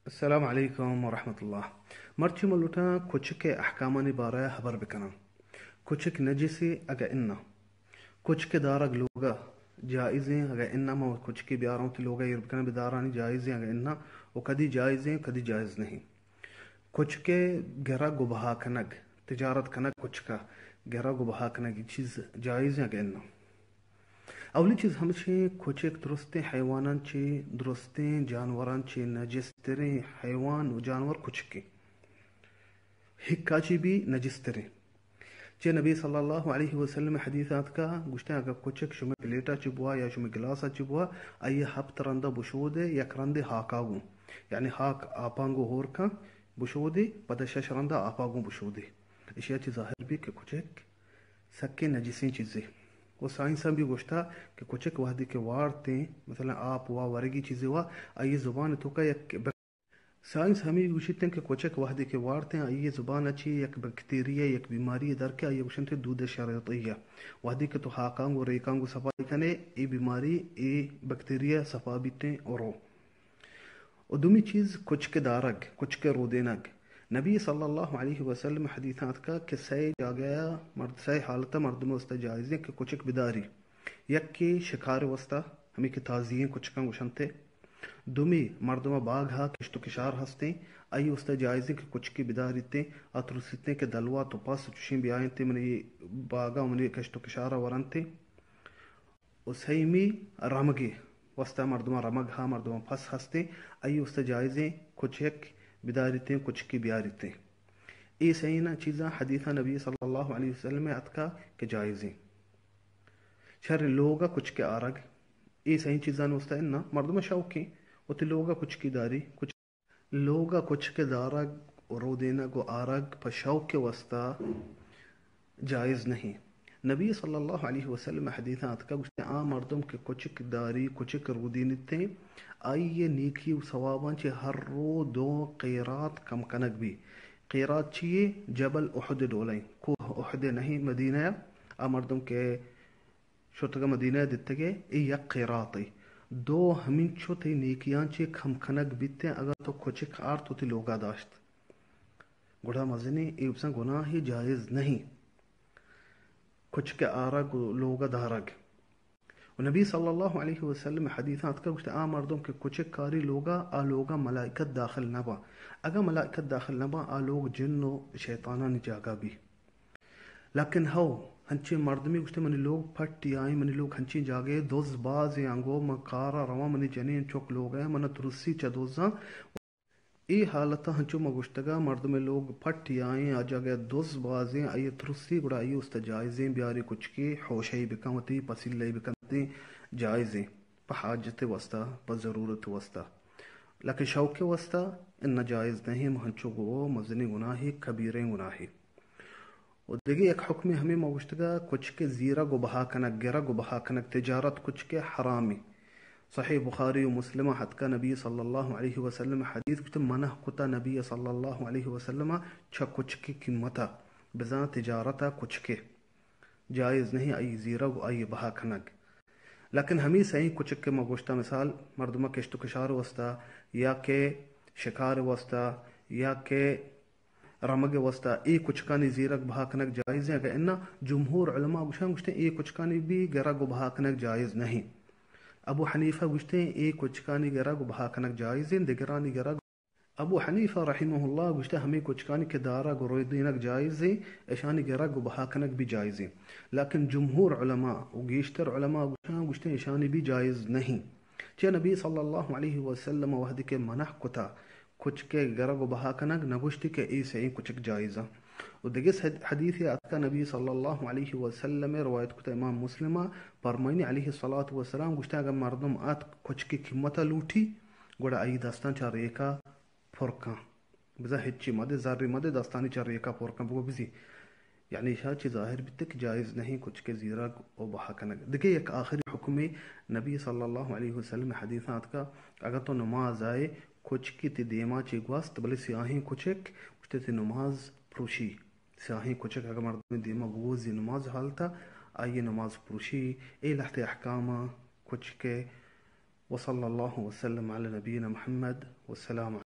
السلام علیکم ورحمۃ اللہ۔ مرچی من لوٹاں کچک ءِ احکامانی بارہ ءَ ہبر بکناں۔ کچک نجسے اگہ اناں؟ کچک ءِ دارگ لوگ ءَ جائزیں اگہ اناں؟ من کچکے بیاراں وتی لوگ ءَ ایر بکناں بدارانی، جائزیں اگہ اناں؟ و کدی جائزیں، کدی جائز نہیں؟ کچک ءِ گرگ و بہا کنگ، تجارت کنگ، کچک ءِ گرگ و بہا کنگ، اے چیز جائزیں اگہ اناں؟ اولی چیز ہمشیں، کچک درستیں حیواناں چے، درستیں جانوراں چے نجستریں حیوان و جانور کچکیں۔ ہکا چی بی نجستریں۔ چہ نبی صلی اللہ علیہ وسلم ءِ حدیث آتکا، گوشتیں، اگہ کچک شمئے پلیٹا چی بوا یا شمئے گلاسا چی بوا، آئی ءَ ہپت رندا بشودے، یک رندے ہاکا گوں، یعنی ہاک آپاں گوں ہور کن، بشودے، پدا شش رندا آپا گوں بشودے۔ اشیا چی ظاہر بی کہ کچک سکیں نجسیں چیزے۔ و سائنساں بی گوشتا کہ کچک وہدے کہ وارتیں، مثلاً آپ وا، ورگی چیزے وا، آئی زبان توکا یک بک-، سائنس ہمے گوشیتیں کہ کچک وہدے کہ وارتیں، آئی زبان چی یک بکتیریا، یک بیماری در کے، آئی گوشنتے دود شرطیہ۔ وہدے کہ تو ہاکانگ و ریکانگ و صفائی کنے، اے بیماری، اے بکتیریا صفا بیتیں و رو۔ و دومی چیز کچک دارگ، کچک رودینگ۔ نبی صلی اللہ علیہ وسلم حدیثاں آتکا کہ سئے جاگہ مرد، سئے حالتا مردم واسطہ جائزیں کہ کچک بداری۔ یکے شکار واسطہ، ہمے کہ تازییں کچکاں گوشنتے۔ دومی مردم باغ ہا کشت و کشار ہستیں، آئی واسطہ جائزیں کہ کچکی بداریتیں، آ ترسیتیں کہ دلوات و پس چوشیں بیائینتے منی باغا و منی کشت و کشارا ورنتے۔ و سیمی رمگے واسطہ، مردماں رمگ ہا، مردماں پس ہستیں، آئی واسطہ جائزیں کچک بداریتیں، کچکی بیاریتیں۔ اے سئیناں چیزاں حدیثاں نبی صلی اللہ علیہ وسلم ءَ اتکا کہ جائزیں۔ شر لوگا کچک آرگ، اے سئیں چیزاں واسطہ اناں، مردم شوقیں وتی لوگا کچکی داری، کچ لوگ ءَ کچک ءِ دارگ و رودینگ و آرگ پہ شوق ءِ واسطہ جائز نہیں۔ نبی صلی اللہ علیہ وسلم ءِ حدیثاں اتکا گوشتے، آ مردم کہ کچک داری، کچک رودینیتیں، آئی ءِ نیکی و ثواباں چہ ہر رو دو قیراط کم کنگ بی۔ قیراط چیے؟ جبل احد ڈولیں، کوہ احد نہیں مدینہ ءَ، آ مردم کہ شتگ مدینہ ءَ دتگے، اے یک قیراطے۔ دو ہمینچو تئی نیکیاں چے کم کنگ بیتیں، اگاں تو کچک آرت وتی لوگا داشت۔ گڑا مزنیں اے بزاں گناہے، جائز نہیں۔ کچک آرگ و لوگا دارگ۔ و نبی صلی اللہ علیہ وسلم حدیثاں اتکا گوشتے، آ مردم کہ کچک کاری لوگا، آ لوگا ملائکت داخل نہ باں۔ اگاں ملائکت داخل نہ باں، آ لوگ جن و شیطانانی جاگہ بی۔ لکن ہو، ہنچیں مردمے گوشتے، منی لوگ پٹی آئیں، منی لوگ ہنچیں جاگہے، دز بازیں، انگو من کارا رواں، منی جنین چک لوگ ءَ، من ترسی چہ دزاں۔ اے حالتا ہنچو ما گوشتگا مردمے لوگ پٹی آئیں، آ جاگہ دز بازیں، آئی ترسی، گڑا آئی است جائزیں، بیاری کچکے ہوشئی بکن، وتی پسیلئی بکن، جائزیں، پہ حاجت واسطہ، پہ ضرورت واسطہ۔ لکن شوق واسطہ ان جائز نہیں، ہنچو گو مزنیں گناہے، کبیریں گناہے۔ و دگہ یک حکمے ہمے ما گوشتگا، کچک زیرگ و بہا کنگ، گرگ و بہا کنگ، تجارت کچک حرامے۔ صحیح بخاری و مسلم ءَ ہتکا نبی صلی اللہ علیہ وسلم حدیث گوشت، منع کتا نبی صلی اللہ علیہ وسلم چہ کچک قیمتا، بزاں تجارت کچک جائز نہیں، آئی زیرگ و آئی بہا کنگ۔ لکن ہمے سئیں کچک کہ ما گوشتا، مثال مردمہ کشت و کشار واسطہ یا کہ شکار واسطہ یا کہ رمگ ءِ واسطہ اے کچکانی زیرگ بہا کنگ جائز ایں؟ اگہ اناں، جمہور علماء گوشاں، گوشتیں اے کچکانی بھی گرگ و بہا کنگ جائز نہیں۔ ابو حنیفہ گوشتیں اے کچکانی گرگ و بہا کنگ جائز ایں، دگرانی گرگ۔ ابو حنیفہ رحمہ اللہ گوشتہ ہمے کچکانی کہ دارگ و رودینگ جائز ایں، اشانی گرگ و بہا کنگ بھی جائز ایں۔ لیکن جمہور علماء و گیشتر علماء گوشاں، گوشتیں اشانی بھی جائز نہیں۔ چہ نبی صلی اللہ علیہ وسلم وہدے کہ منع کتا کچک ءِ گرگ و بہا کنگ، نہ گوشتی کہ اے سئیں کچک جائز اَں۔ و دگہ حد-، حدیثے آتکا نبی صلی اللہ علیہ وسلم ءَ روایت کتا امام مسلم ءَ، فرمائنی علیہ الصلاۃ والسلام گوشتا، اگر مردم آت کچکی قیمت ءَ لوٹی، گڑا آئی دستاں چہ ریکا پر کن۔ بزاں ہچی مدے، زری مدے، دستانی چہ ریکا پر کن، بگو بزی۔ یعنی ایشاں چہ ظاہر بیت کہ جائز نہیں کچک ءِ زیرگ و بہا کنگ۔ دگہ یک آخری حکمے نبی صلی اللہ علیہ وسلم ءِ حدیثاں آتکا، اگر تو نماز ءَ ئے، کچکے تئی دیما چہ گوست، بلے سیاہیں کچک، گوشتے تئی نماز پروشی۔ سیاہیں کچک اگر مردمے دیما بگوزی نماز حالتا، آئی نماز پروشی۔ اے لہتے احکام کچک ءِ۔ وصلی اللہ وسلم علی نبینا محمد۔ والسلام علیکم۔